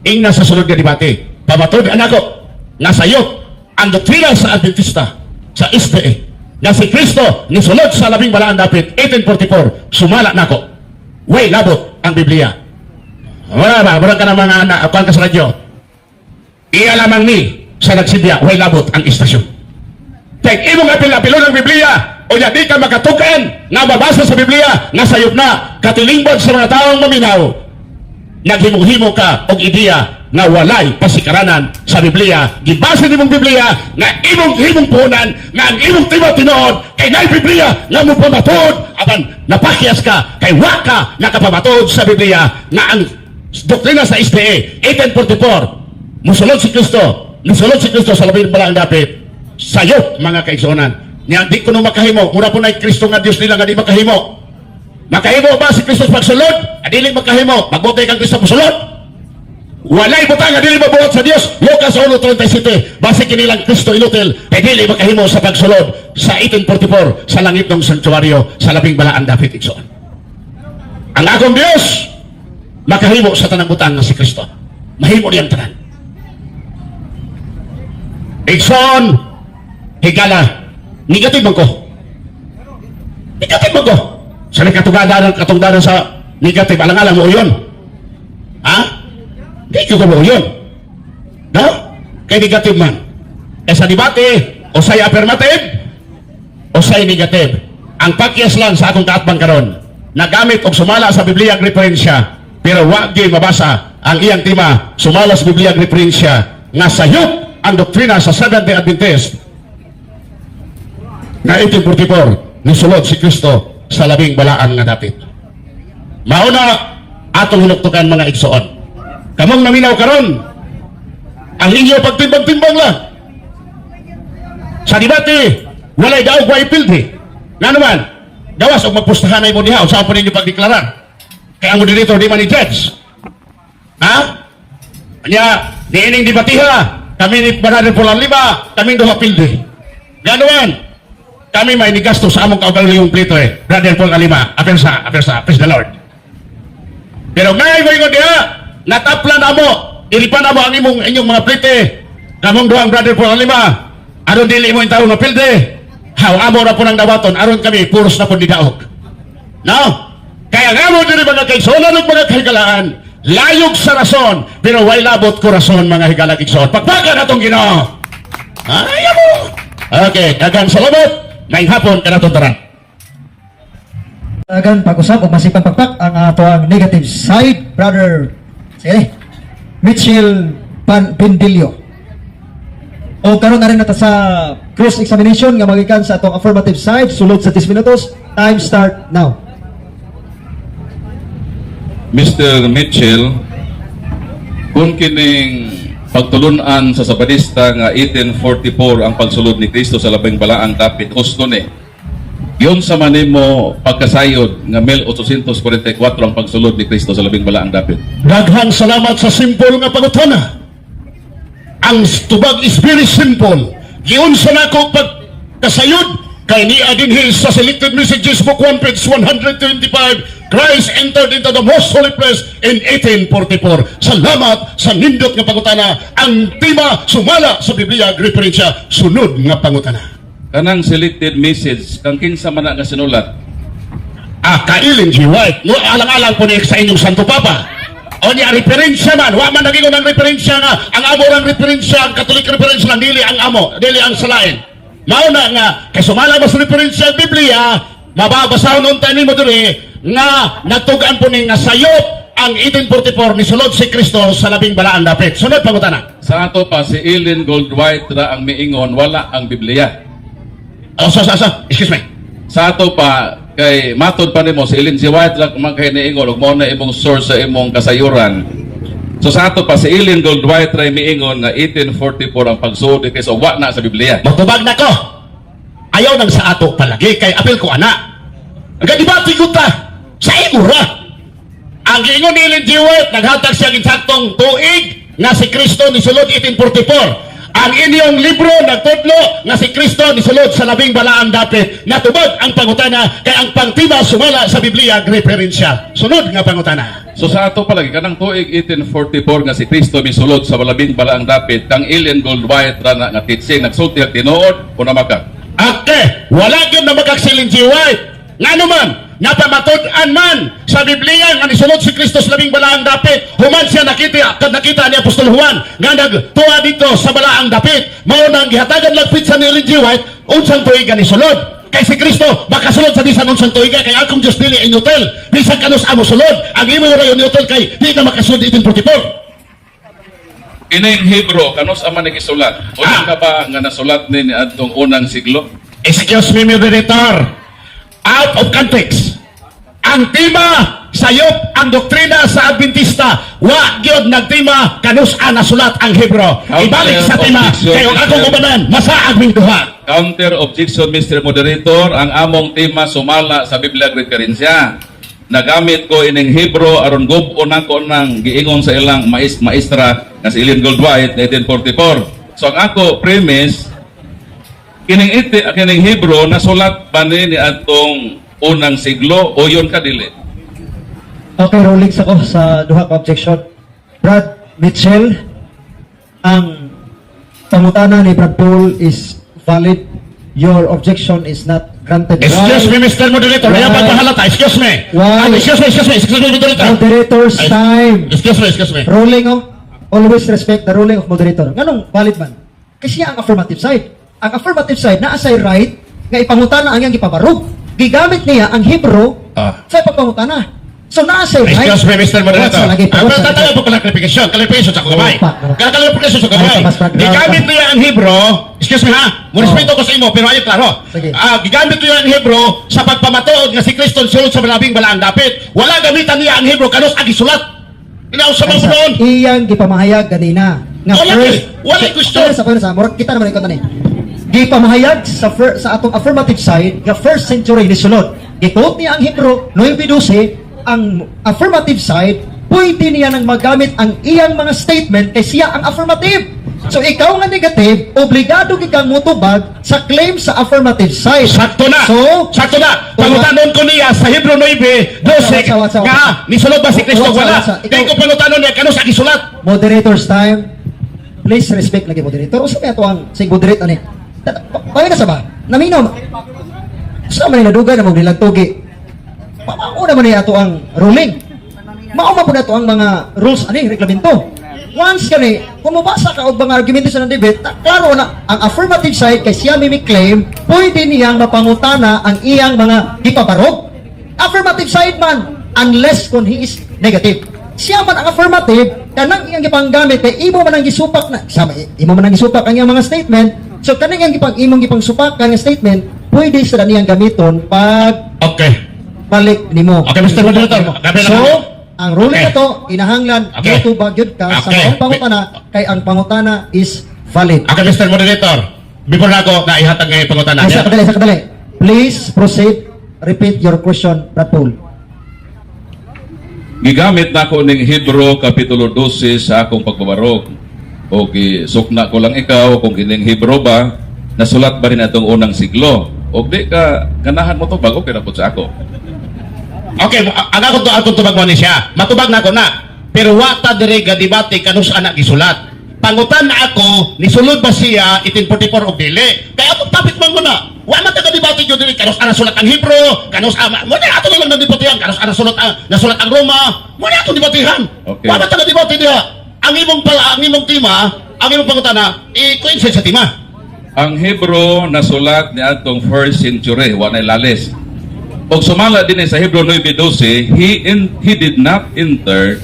Ingna sa sunod nga debate, pamatud nako nga sayop ang doktrina sa Adventista sa SDA nga si Kristo nisulod sa labing balaan dapit 1844, sumala nako. Way labot ang Biblia. Wala ba? Wala ka na mga anak, kuan ka sa radyo. Iya lamang ni sa nagsidya, way labot ang istasyon. Kay imong apil-apilon ang Biblia, o di ka makatukan nga mabasa sa Biblia nga sayop na katilingban sa mga taong maminaw, naghimo-himo ka og ideya nga walay pasikaranan sa Biblia. Gibasa nimong Biblia nga imong himong puhunan nga ang imong tema tinuod kay naay Biblia nga mo pamatuod, apan napakyas ka kay wa ka nakapamatuod sa Biblia nga ang doktrina sa SDA 1844 musulod si Kristo, musulod si Kristo sa labing balaang dapit. Sayop, mga kaigsuonan niya. Di ko no makahimo, mura po na Kristo nga Dios nila nga di makahimo. Makahimo ba si Kristo sa pagsulod? Adili makahimo. Magbutay kang Kristo musulod. Walay butang nga dili mabuhat sa Dios. Lucas 1:37. Base kinilang Kristo inutil kay dili makahimo sa pagsulod sa 1844 sa langit ng sanktuaryo sa labing balaang dapit, igsoon. Ang akong Dios makahimo sa tanang butang nga si Kristo. Mahimo niyang tanan. Igsoon, higala, negative man ko. Negative man ko. Sa katugadanan, katugdanan sa negative, alang-alang mo yun. Ha? Di ko mo yun. No? Kay negative man. Eh sa debate, usay affirmative, usay negative. Ang pakyas lang sa akong kaatbang karon, nagamit og sumala sa Biblia ang referensya, pero wa gyud mabasa ang iyang tema sumala sa Biblia ang referensya nga sayop ang doktrina sa Seventh-day Adventist nga 1844 nisulod si Kristo sa labing balaan nga dapit. Mauna atong hinuktukan, mga igsoon. Kamong naminaw karon, ang inyo pagtimbang-timbang lang. Sa debate, walay daog, way pildi. Nga naman, gawas og magpustahan mo diha, unsa po ninyo pagdeklarar? Kay ang moderator di man ni judge. Ha? Anya, niining debatiha, kami ni Brother Pulang Lima, kaming duha pildi. Nga naman, kami may nigasto sa among kaugalingong plito eh. Brother Paul Alima, apersa, apersa, praise the Lord. Pero ngay mo ingon diha, nataplan amo, iripan amo ang imong inyong mga plite. Kamong duhang Brother Paul Alima, aron dili mo intawon nga pilde. Haw amo ra po nang dawaton, aron kami puros na po ni daog. No? Kaya nga mo diri, mga kaigsuonan ug mga kahigalaan, layog sa rason, pero way labot ko rason, mga higalag igsoon. Pagpakan atong Ginoo. Ay mo. Okay, daghang salamat. Maayong hapon kanatong tanan. Dagan pag-usap o masipang pagpak ang ato ang negative side, Brother, sige, Mitchell Pan Pindilio. O karon na rin nata sa cross examination nga magikan sa atong affirmative side, sulod sa 10 minutos. Time start now. Mr. Mitchell, kung kining pagtulunan sa Sabadista nga 1844 ang pagsulod ni Kristo sa labing balaang dapit, husto ni. Yun sa manimo pagkasayod nga 1844 ang pagsulod ni Kristo sa labing balaang dapit? Daghang salamat sa simple nga pangutana. Ang tubag is very simple. Giunsa nako pagkasayod kay niya dinhi sa Selected Messages Book 1 page 125, Christ entered into the most holy place in 1844. Salamat sa nindot nga pangutana. Ang tema sumala sa Biblia referensya. Sunod nga pangutana. Kanang Selected Message, kang kinsa man na nga sinulat? Ah, kay Ellen G. White. No, alang-alang po ni sa inyong Santo Papa. O niya, referensya man. Wa man naging ng referensya nga. Ang amo ang referensya, ang Catholic reference lang, dili ang amo, dili ang salain. Mauna nga, kay sumala mas referensya ang Biblia, mababasahon unta nimo diri nga natugan po ni nga sayop ang 1844 ni sulod si Kristo sa labing balaan dapit. Sunod pangutana. Sa ato pa, si Ellen Goldwhite ra ang miingon wala ang Biblia. Oh, so, so, so. Excuse me. Sa ato pa, kay matod pa nimo si Ellen G. White ra man kay niingon ug mao na imong source sa imong kasayuran. So sa ato pa, si Ellen Goldwhite ra miingon nga 1844 ang pagsulod ni Kristo, wa na sa Biblia. Magtubag na ko. Ayaw nang sa ato palagi kay apil ko ana. Ang gadibati ko ta sa imo ra. Ang giingon ni Ellen G. White, naghatag siya insaktong tuig nga si Kristo ni sulod 1844. Ang inyong libro nagtudlo nga si Kristo ni sulod sa labing balaang dapit. Natubag ang pangutana kay ang pangtima sumala sa Biblia referensya. Sunod nga pangutana. So sa ato palagi, kanang tuig 1844 nga si Kristo misulod sa labing balaang dapit, kang Ellen Goldwhite ra na nga teaching nagsulti ang tinuod o namaka? Ake, wala gyud na makaksilin G. White. Nga naman, Nga pamatud-an man sa Biblia nga nisulod si Kristo sa labing balaang dapit. Human siya nakita ni Apostol Juan nga nagtuwa dito sa balaang dapit. Mao nang gihatagan lang sa ni Ellen G. White unsang tuig nga nisulod. Kay si Kristo makasulod sa bisan unsang tuig, kay akong Diyos dili inutil. Bisan kanus amo sulod, ang imo ra inutil kay di na makasulod 1844. Ining Hebro, kanus ama ni gisulat? Unang ka ba nga nasulat ni adtong unang siglo? Excuse me, moderator. Out of context. Ang tema, sayop ang doktrina sa Adventista. Wa gyud nagtema kanus a nasulat ang Hebro. Ibalik sa tema Objection, kay ang akong Mr. ubanan masaag ming duha. Counter objection, Mr. Moderator, ang among tema sumala sa Biblia referensya. Nagamit ko ining Hebro aron gub-on nako nang giingon sa ilang maestra nga si Ellen Goldwhite 1944. So ang ako premise, kining iti kining Hebro nasulat ba ni adtong unang siglo o yon kadili? Okay, rulings ako sa duha ka objection. Brad Mitchell, ang pangutana ni Brad Paul is valid. Your objection is not granted. Excuse me, Mr. Moderator. Kaya Why? pagpahalata. Excuse me. Why? Ah, excuse me, excuse me, excuse me, moderator. Moderator's Ay, time. Excuse me, excuse me. Ruling, oh. Always respect the ruling of moderator. Nganong valid man? Kasi ang affirmative side. Ang affirmative side naa say right nga ipangutana ang iyang gipabarog. Gigamit niya ang Hebrew sa pagpangutana. So naa say right. Excuse me, Mr. Moderator. What's lagi? Ang What's tatawag lagi? po clarification. Clarification sa kamay. Opa. Clarification sa kamay. Ay, mas background. Gigamit niya ang Hebro. Excuse me ha. Mo respeto ko sa imo pero ayo klaro. Sige. Ah, gigamit niya ang Hebro sa pagpamatuod nga si Kristo sulod sa labing balaang dapit. Wala gamitan niya ang Hebro kanus agi sulat. Inaw sa mga noon. Iyang gipamahayag ganina nga Wala first wala question. Sa murag kita naman ikaw tani. Gipamahayag sa atong affirmative side nga first century ni sulod. Gikot niya ang Hebrew 9:12. Ang affirmative side, pwede niya nang magamit ang iyang mga statement kay siya ang affirmative. So ikaw nga negative, obligado gid kang mutubag sa claim sa affirmative side. Sakto na. So, Sakto na. Pangutanon ko niya sa Hebro 9:12 Watsa, watsa, watsa. nga nisulod ba si Kristo Watsa, wala. watsa. Kay ko pangutanon niya kanus agi sulat. Moderator's time. Please respect lagi moderator. Usa may ato ang sig moderate ani. Pangina sa ba? Naminaw. Sa man nadugay na mo nilang tugi. Mao naman ni ato ang ruling. Mao man pud ato ang mga rules ani reglamento. Once kani kung mobasa ka og mga argumento sa debate, klaro na ang affirmative side kay siya may claim, pwede niyang mapangutana ang iyang mga gipabarog. Affirmative side man unless kung he is negative. Siya man ang affirmative, kanang iyang gipanggamit kay imo man ang gisupak na sama imo man ang gisupak ang iyang mga statement. So kanang iyang gipang imong gipangsupak ang statement, pwede sa niyang gamiton pag balik nimo. Okay, Mr. Moderator. Gabi So, lang. ang ruling na to, inahanglan, motubag yun ka sa maong pangutana, kay ang pangutana is valid. Okay, Mr. Moderator. Before na ako na ihatag ngayon pangutana. Ay, sa kadali, sa kadali. Please proceed. Repeat your question, Brad Paul. Gigamit nako ning Hebro kapitulo 12 sa akong pagbabarog. O sukna ko lang ikaw kung kining Hebro ba nasulat ba rin atong unang siglo. O di ka ganahan mo to bago okay na pud sa ako. Okay, ang ako to akong tubag mo ni siya. Matubag na ako na. Pero wa ta dire ga debate kanus anak gisulat. Pangutan na ako, nisulod ba siya 1844 o dili? Kaya atong topic man mo na. Wa man ta ga debate gyud dili kanus ana sulat ang Hebro, kanus ama. Mo na ato na lang nadibatehan kanus ana sulat ang nasulat ang Roma. Mo na ato debatehan. Wa man ta ga debate diha. Ang imong tema, ang imong pangutana, i-coincide sa tema. Ang Hebro nasulat ni atong first century, wa nay lalis. Og sumala din sa Hebro 9:12, he did not enter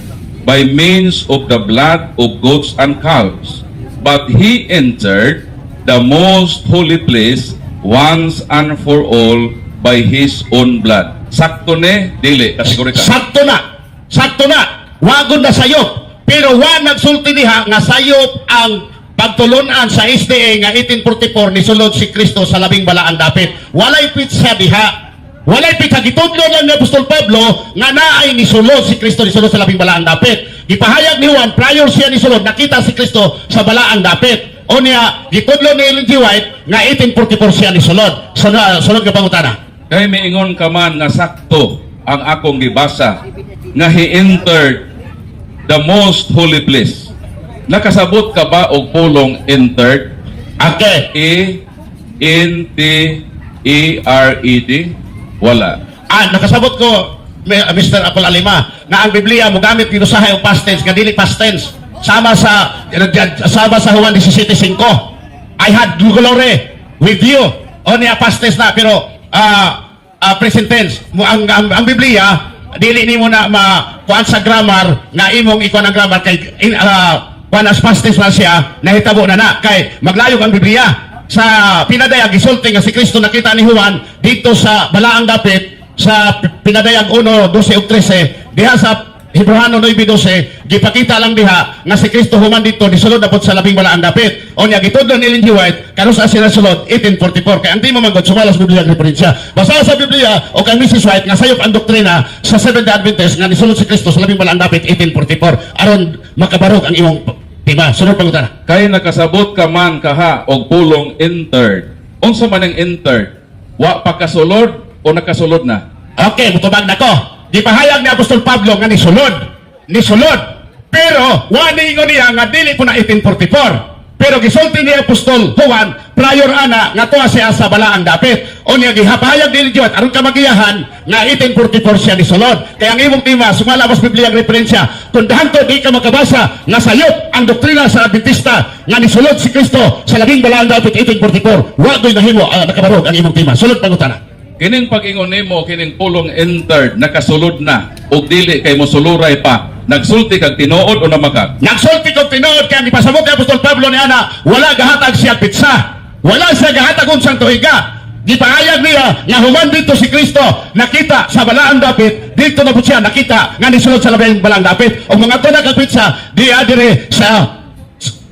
by means of the blood of goats and calves, but he entered the most holy place once and for all by his own blood. Sakto ni dili kategorika. Sakto na. Sakto na. Wagon na sayop. Pero wa nagsulti diha nga sayop ang pagtulunan sa SDA nga 1844 ni sulod si Kristo sa labing balaang dapit. Walay pitsa diha. Walay pitsa. Gitudlo lang ni Apostol Pablo nga naay nisulod si Kristo nisulod sa labing balaang dapit. Gipahayag ni Juan prior siya nisulod nakita si Kristo sa balaang dapit. O niya gitudlo ni Ellen G. White nga 1844 siya nisulod. Sunod, sunod nga pangutana. Kay miingon ka man nga sakto ang akong gibasa nga he entered the most holy place. Nakasabot ka ba og pulong entered? Okay. E N T E R E D? Wala. Ah, nakasabot ko, Mr. Apol Alima, nga ang Biblia mo gamit ginusahay og past tense nga dili past tense. Sama sa Juan 17:5. "I had glory with you." O niya, past tense na, pero present tense. Mo ang Biblia dili nimo na ma kuan sa grammar nga imong ikuan ang grammar kay kuan as past tense man siya, nahitabo na na kay maglayog ang Biblia. Sa Pinadayag, gisulti nga si Kristo nakita ni Juan dito sa balaang dapit sa Pinadayag 1:12 ug 13. Diha sa Hebreohanon 9:12, gipakita lang diha nga si Kristo human dito nisulod na pod sa labing balaang dapit. O niya, gitudlo ni Ellen G. White kanus-a sila sulod 1844, kay ang di mo manggod sumala sa Biblia ang referensya. Basta sa Biblia o kay Mrs. White nga sayop ang doktrina sa Seventh Day Adventist nga nisulod si Kristo sa labing balaang dapit 1844, aron makabarog ang imong tema. Sunod pangutana. Kay nakasabot ka man kaha og pulong "entered". Unsa man ang "entered"? Wa pa kasulod o nakasulod na? Okay, mutubag na ko. Gipahayag ni Apostol Pablo nga nisulod. Nisulod. Pero wa niingon niya nga dili po na 1844. Pero gisulti ni Apostol Juan prior ana nga tuwa siya sa balaang dapit. O niya, gihapahayag ni Juan aron ka magiyahan nga 1844 siya nisulod. Kaya ang imong tema sumala mas Biblia ang referensya. Kung dahanto di ka makabasa nga sayop ang doktrina sa Adventista nga nisulod si Kristo sa labing balaang dapit 1844, wa goy nahimo nakabarog ang imong tema. Sulod pangutana. Kining pag-ingon nimo, kining pulong "entered", nakasulod na ug dili kay mosuluray pa. Nagsulti kag tinuod o namakak? Nagsulti kog tinuod kay ang ipasabot ni Apostol Pablo ni ana, wala gahatag siya petsa. Wala siya gahatag unsang tuiga. Gipahayag niya nga human dito si Kristo nakita sa balaang dapit, dito na po siya nakita nga nisulod sa labing balaang dapit. Og mga to kag petsa diya dire sa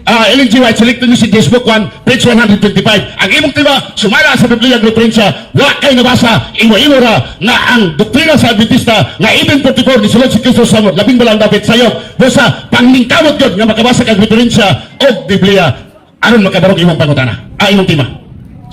Ellen G. White, Selected Messages, Book 1, page 125. Ang imong tema, sumala sa Biblia ang referensya, wa kay nabasa, imo-imo ra, nga ang doktrina sa Adventista, nga 1844, nisulod si Kristo sa labing balaang dapit sayop, basta pangningkamot yun, nga makabasa kag referensya og Biblia, aron makabarog imong pangutana, imong tema.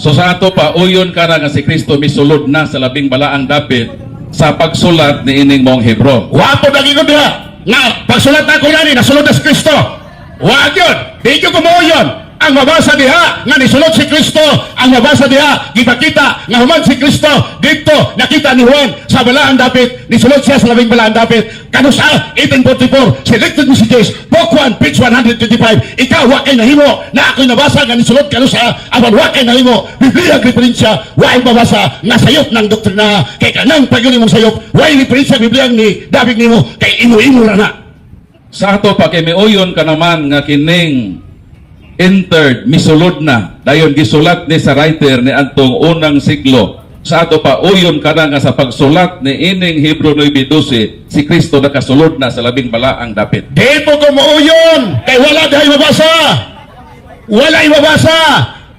So sa ato pa, uyon ka na nga si Kristo misulod na sa labing balaang dapit sa pagsulat ni ining mong Hebro? Wa po naging diha, nga pagsulat na ko nani, nasulod na si Kristo. Wa yun, di ko kumuyon. Ang mabasa diha nga nisulod si Kristo, ang mabasa diha gipakita nga human si Kristo dito nakita ni Juan sa balaang dapit, nisulod siya sa labing balaang dapit. Kanusa 1844, Selected Messages, Book 1, page 125. Ikaw wa kay nahimo na ako'y nabasa nga nisulod kanusa, apan wa kay nahimo Biblia referensya, wa ay mabasa nga sayop ng doktrina kay kanang pag mong sayop, wa ay referensya Biblia ni dabig nimo kay imo-imo ra na. Sa ato pa, kay miuyon ka naman nga kining "entered" misulod na dayon gisulat ni sa writer ni adtong unang siglo. Sa ato pa, uyon ka na nga sa pagsulat ni ining Hebro 9:12 si Kristo nakasulod na sa labing balaang dapit? Di po ko muuyon kay wala dihay mabasa. Wala mabasa.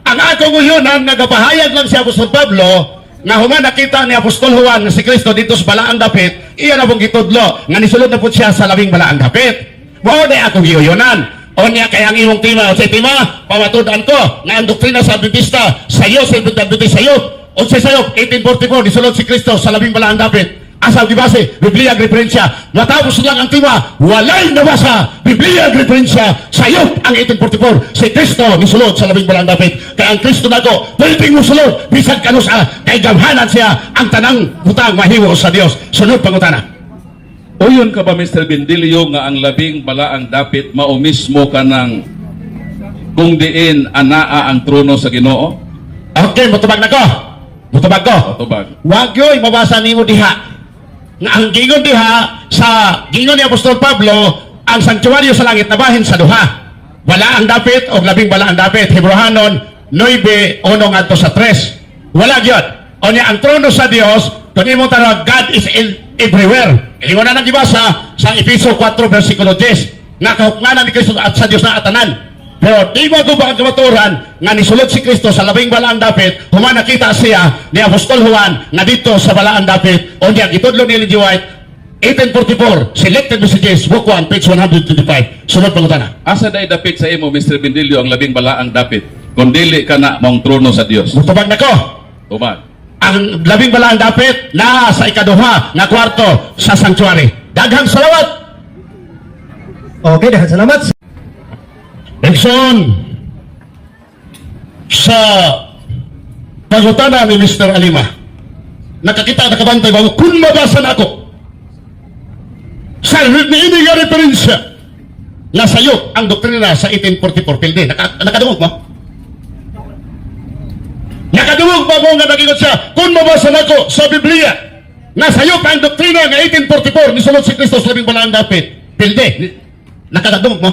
Ang akong uyon ang nagapahayag lang si Apostol Pablo nga human nakita ni Apostol Juan nga si Kristo dito sa balaang dapit, iya na pong gitudlo nga nisulod na po siya sa labing balaang dapit. Mao na akong giuyonan. O niya, kaya ang imong tema, o sa tema, pamatud-an ko nga ang doktrina sa Adventista, sa iyo, sa Adventista, sa iyo, o sa sayo, 1844, nisulod si Kristo sa labing balaang dapit. Asa gibase? Biblia ang referensya. Matapos lang ang tema, walay nabasa. Biblia ang referensya. Sayop ang 1844. Si Kristo nisulod sa labing balaang dapit. Kaya ang Kristo nako, pwedeng musulod bisan kanusa, kay gamhanan siya, ang tanang butang mahimo sa Dios. Sunod pangutana. Uyon ka ba, Mr. Bendilio, nga ang labing balaang dapit mao mismo kanang kung diin anaa ang trono sa Ginoo? Okay, mutubag na ko. Mutubag ko. Patubag. Wag yo'y mabasa nimo diha. Nga ang gingon diha sa gingon ni Apostol Pablo, ang sanktuaryo sa langit nabahin sa duha. Wala ang dapit o labing wala ang dapit. Hebreohanon 9:1 ngadto sa 3. Wala gyud. O niya, ang trono sa Dios, kung imo tanawag, God is in everywhere. Ingon na nang gibasa sa Efeso 4 versikulo 10 nga kahuknganan ni Kristo at sa Dios na atanan. Pero di mo ba ang kamatuoran nga nisulod si Kristo sa labing balaang dapit human nakita siya ni Apostol Juan nga dito sa balaang dapit? O niya, gitudlo ni Ellen G. White 1844, Selected Messages, Book 1, page 125. Sunod pangutana. Asa day dapit sa imo, Mr. Bendilio, ang labing balaang dapit? Kung dili ka na mong trono sa Dios. Mutubag na ko. Tubag. Ang labing balaang dapit naa sa ikaduha nga kwarto sa sanctuary. Daghang salamat. Okay, daghang salamat. Nixon, sa pangutana ni Mr. Alima, Nakakita, nakabantay ba mo? Kung mabasa na ako, sa niini nga referensya, nga sayop ang doktrina sa 1844, pildi. Nakadungog mo? Nakadungog ba mo nga nagingon siya, kung mabasa nako sa Biblia, nga sayop ang doktrina nga 1844, nisulod si Kristo sa labing balaang dapit, pildi. Nakadungog mo?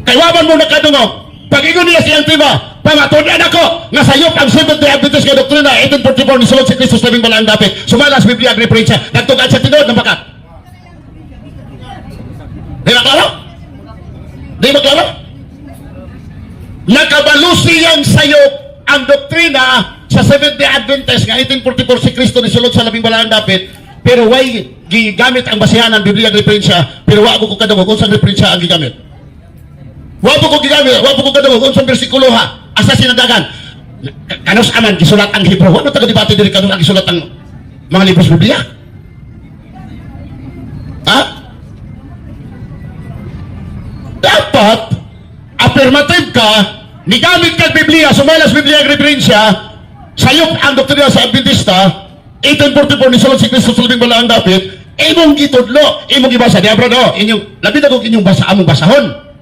Kay wa man mo nakadungog. Pag ingon niya siyang tema, pamatunan ako nga sayop ang Seventh Day Adventist nga doktrina 1844 nisulod si Kristo sa labing balaang dapit. Sumala sa Biblia ang referensya. Nagtugan sa tinuod ng bakat. Di ba klaro? Di ba klaro? Nakabalo siyang sayop ang doktrina sa Seventh Day Adventist nga 1844 si Kristo nisulod sa labing balaang dapit, pero way gigamit ang basihan ng Biblia ang referensya, pero wa ko kadungog unsang referensya ang gigamit. Wa po ko gigamit, wa po ko kadungog unsang bersikulo ha. Asa sinadagan? Kanus aman gisulat ang Hebrew. Wa taga debate diri kanus ang gisulat ang mga libros Biblia? Ha? Dapat affirmative ka, nigamit kag Biblia, sumalas Biblia ang referensya, sayop ang doktrina sa Adventista, 1844 ni sulod si Kristo sa labing balaang dapit, imong gitudlo, imong gibasa, di abra no, inyong, labi na kung inyong basa, among basahon.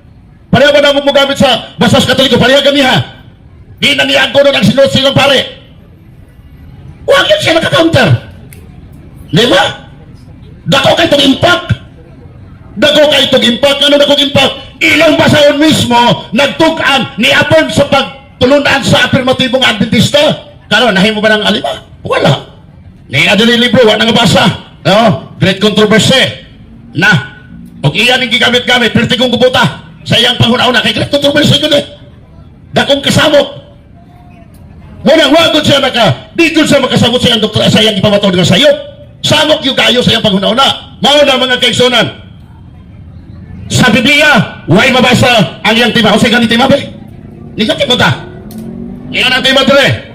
Pareho ba na mo gamit sa basas Katoliko? Pareho kami ha. Di na niya ang kuno ng sinod silang pare. Huwag yun siya naka-counter. Di ba? Dako kay itong impact. Dako kay itong impact. Ano dako impact? Ilang basahon mismo nagtug-an ni affirm sa pagtulunan sa afirmatibong Adventista. Karon nahimo ba ng alima? Wala. Ni adili libro, wa nang basa. No? Great Controversy. Na. Og iya ning gigamit-gamit, perti kong kubuta sa iyang panghuna-una kay great controversy yun eh. Dakong kasamok. Muna, wagod siya naka, di gud siya makasabot sa iyang doktor, sa iyang ipamatuod nga sayop. Samok yung kayo sa iyang panghuna-una. Mao na, mga kaigsunan. Sa Biblia, way mabasa ang iyang tema. O sa gani tema, be? Negative mo ta. Iyan ang tema dire.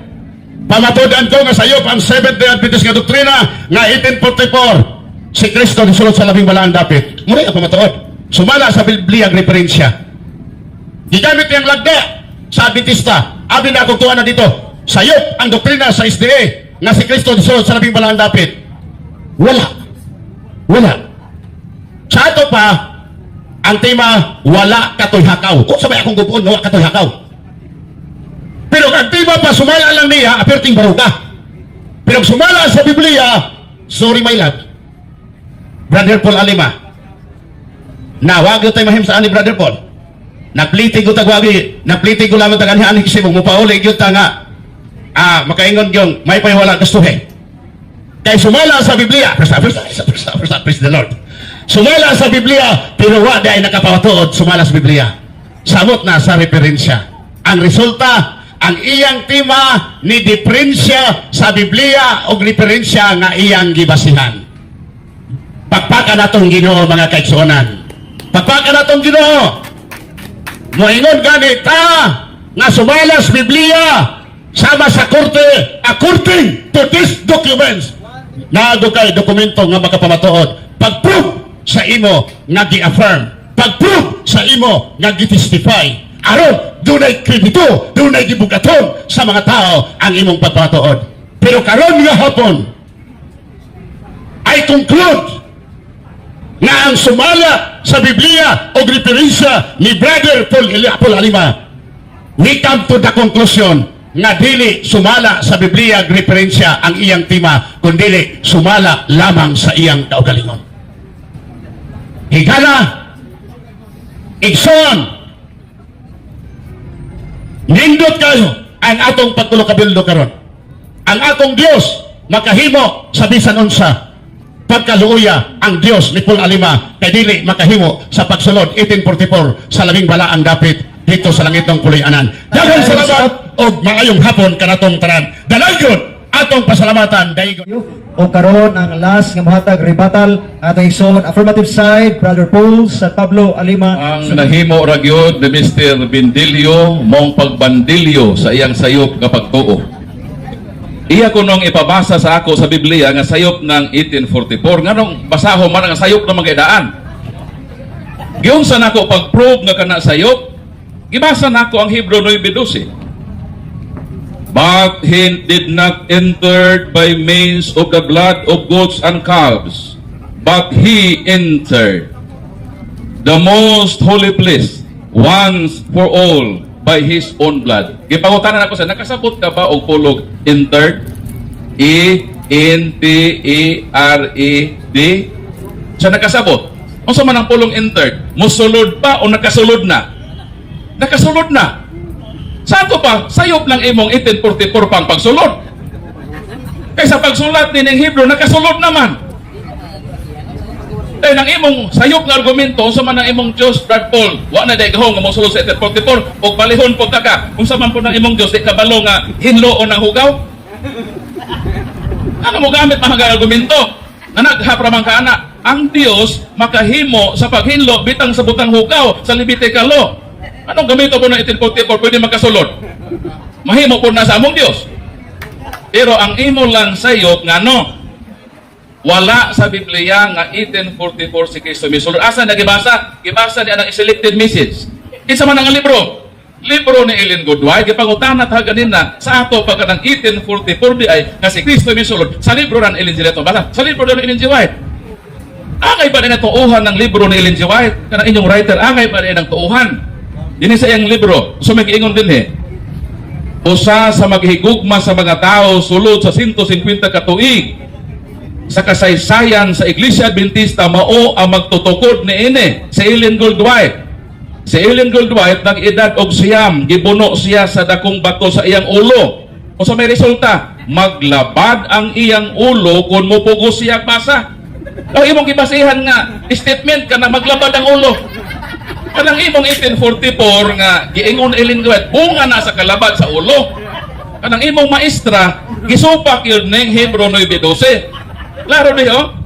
Pamatudan ko nga sayop ang Seventh Day Adventist nga doktrina nga 1844 si Kristo nisulod sa labing balaang dapit. Muna ang pamatuod. Sumala sa Biblia ang referensya. Gigamit niyang lagda sa Adventista. Abi na akong tuwa na dito. Sayop ang doktrina sa SDA nga si Kristo nisulod sa labing balaang dapit. Wala. Wala. Sa ato pa, ang tema, wala katoy hakaw. Kung sabay akong gubuon, wala katoy hakaw. Pero ang tema pa, sumala lang niya, aperting baruga. Pero kung sumala sa Biblia, sorry my love, Brother Paul Alima, na wag tayo mahim sa ani Brother Paul. Napliti ko tagwagi, napliti ko lamang taganihan ani kasi mo mupauli gyud ta nga makaingon gyud may pay wala gustuhe. Kay sumala sa Biblia, praise, praise, praise, praise, praise the Lord. Sumala sa Biblia, pero wa di ay nakapatuod sumala sa Biblia. Samot na sa referensya. Ang resulta, ang iyang tema ni diferensya sa Biblia o referensya nga iyang gibasihan. Pagpaka natong Ginoo, mga kaigsuonan. Pagpaka natong Ginoo. Moingon gani ta nga sumala sa Biblia sama sa korte according to these documents. Naa kay dokumento nga makapamatuod. Pag-prove sa imo nga gi-affirm. Pag-prove sa imo nga gi-testify. Aron dunay kredito, dunay gibugaton sa mga tao ang imong pagpamatuod. Pero karon nga hapon, I conclude nga ang sumala sa Biblia o referensya ni Brother Paul, Paul Alima, we come to the conclusion nga dili sumala sa Biblia ug referensya ang iyang tema, kundi sumala lamang sa iyang kaugalingon. Higala, igsoon, nindot kayo ang atong pagtulo kabildo karon. Ang atong Dios makahimo sa bisan unsa. Pagkaluoya ang Dios ni Paul Alima kay dili makahimo sa pagsulod 1844 sa labing balaang dapit dito sa langitnong puloy-anan. Daghang salamat og maayong hapon kanatong tanan. Dalayon atong pasalamatan daygon. O karon ang last nga mohatag rebuttal atong igsoon, affirmative side, Brother Paul San Pablo Alima. Ang nahimo ra gyud ni Mr. Bindilyo mong pagbandilyo sa iyang sayop nga pagtuo. Iya kunong ipabasa sa ako sa Biblia nga sayop ng 1844, nganong basaho man ang sayop ng mga idaan. Giunsa nako pag-prove nga kana sayop, gibasa nako ang Hebrew 9:12. But he did not enter by means of the blood of goats and calves, but he entered the most holy place once for all by his own blood. Gipangutanan ako sa nakasabot ka ba og pulong entered? E N T E R E D. Sa nakasabot. Unsa man ang pulong entered? Musulod pa o nakasulod na? Nakasulod na. Sa ato pa, sayop lang imong 1844 pang pagsulod. Kaysa pagsulat ni ng Hebrew, nakasulod naman. Dahil ang imong sayop nga argumento, unsa man ang imong Diyos, Brad Paul, wa na day gahong nga mosulod sa 1844, og balihon po ta ka. Unsa man po ng imong Diyos, di kabalo nga hinlo o nang hugaw? Ano mo gamit mga argumento? Na naghapra man ka ana, ang Diyos makahimo sa paghinlo bitang sa butang hugaw sa Levitical law. Anong gamito po ng 1844 pwede makasulod? Mahimo po na sa among Diyos. Pero ang imo lang sayop ngano, wala sa Biblia nga 1844 si Kristo misulod. Asa na gibasa? Gibasa niya ang Selected Message. Kinsa man ang libro? Libro ni Ellen Goodwhite. Gipangutana ta ganina sa ato pagka ng 1844 di ay nga si Kristo misulod sa libro ng Ellen G. White. Basa sa libro ni Ellen G. White. Angay pa din ang tuuhan ng libro ni Ellen G. White? Kanang inyong writer, angay pa din ang tuuhan. Dinhi sa iyang libro. So may giingon din eh. Usa sa maghigugma sa mga tao sulod sa 150 ka tuig sa kasaysayan sa Iglesia Adventista mao ang magtutukod niini, si Ellen Goldwhite. Si Ellen Goldwhite nag-edad og 9, gibuno siya sa dakong bato sa iyang ulo. Unsa may resulta? Maglabad ang iyang ulo kung mupugos siya basa. O imong gibasihan nga statement kana maglabad ang ulo. Kanang imong 1844 nga giingon Ellen White, bunga na sa kalabad sa ulo. Kanang imong maestra gisupak yun ning Hebrew 9:12. Klaro di oh.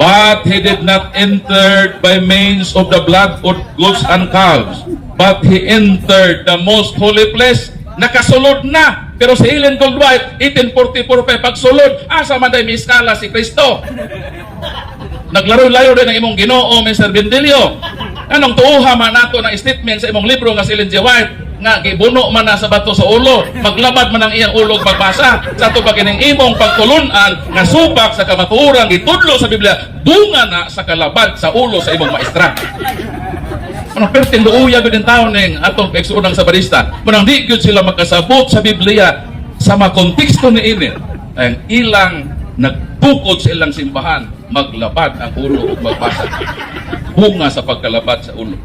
But he did not enter by means of the blood of goats and calves, but he entered the most holy place. Nakasulod na. Pero si Ellen Goldwhite, 1844 pa pagsulod, asa man day miskala si Kristo? Naglaro-laro din ang imong Ginoo, Mr. Bendilio. Anong tuuha man nato ng statement sa imong libro nga si Ellen G. White nga gibuno man na sa bato sa ulo, maglabad man ang iyang ulo pagbasa sa ato pa kining imong pagtulunan nga supak sa kamatuoran gitudlo sa Biblia, bunga na sa kalabad sa ulo sa imong maestra. Anong perting luuya gud taon ning atong kaigsuonang Sabarista. Manang di gyud sila makasabot sa Biblia sa mga konteksto ni ini. Ang ilang nagtukod sa ilang simbahan, maglabad ang ulo ug magbasa. Bunga sa pagkalabad sa ulo.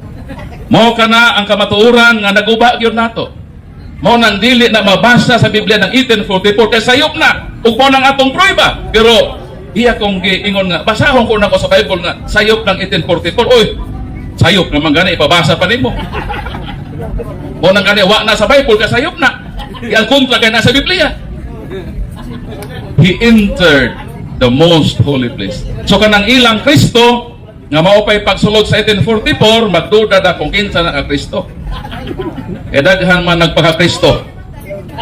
Mao kana ang kamatuoran nga naguba gyud nato. Mao nang dili na mabasa sa Biblia ng 1844 kay sayop na ug mao nang atong prueba. Pero iya kong giingon nga basahon ko na ko sa Bible nga sayop ng 1844. Oy, sayop naman gani ipabasa pa nimo. Mao nang gani wa na sa Bible kay sayop na. Ang kontra kay na sa Biblia. He entered the most holy place. So kanang ilang Kristo nga mao pay pagsulod sa 1844, magduda na kung kinsa na ang Kristo. Kay daghan man nagpaka-Kristo.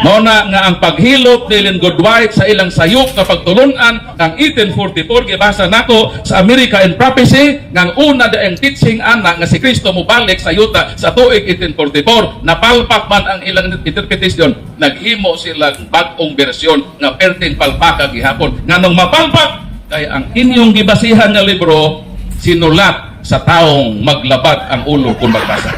Mao na nga ang paghilot ni Ellen Goodwhite sa ilang sayop nga pagtulunan ang 1844, gibasa nako sa America in Prophecy nga ang una da ang teaching ana nga si Kristo mobalik sa yuta sa tuig 1844. Napalpak man ang ilang interpretation, naghimo sila bag-ong bersyon nga perting palpaka gihapon. Nganong mapalpak? Kay ang inyong gibasihan nga libro sinulat sa taong maglabad ang ulo kung magbasa.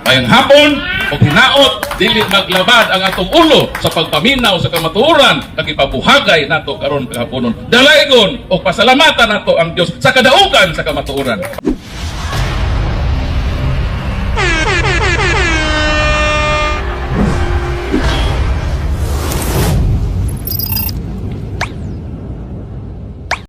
Mayong hapon o hinaot, dili maglabad ang atong ulo sa pagpaminaw sa kamatuoran kag ipabuhagay nato karon kahaponon. Dalaygon o pasalamatan nato ang Dios sa kadaugan sa kamatuoran.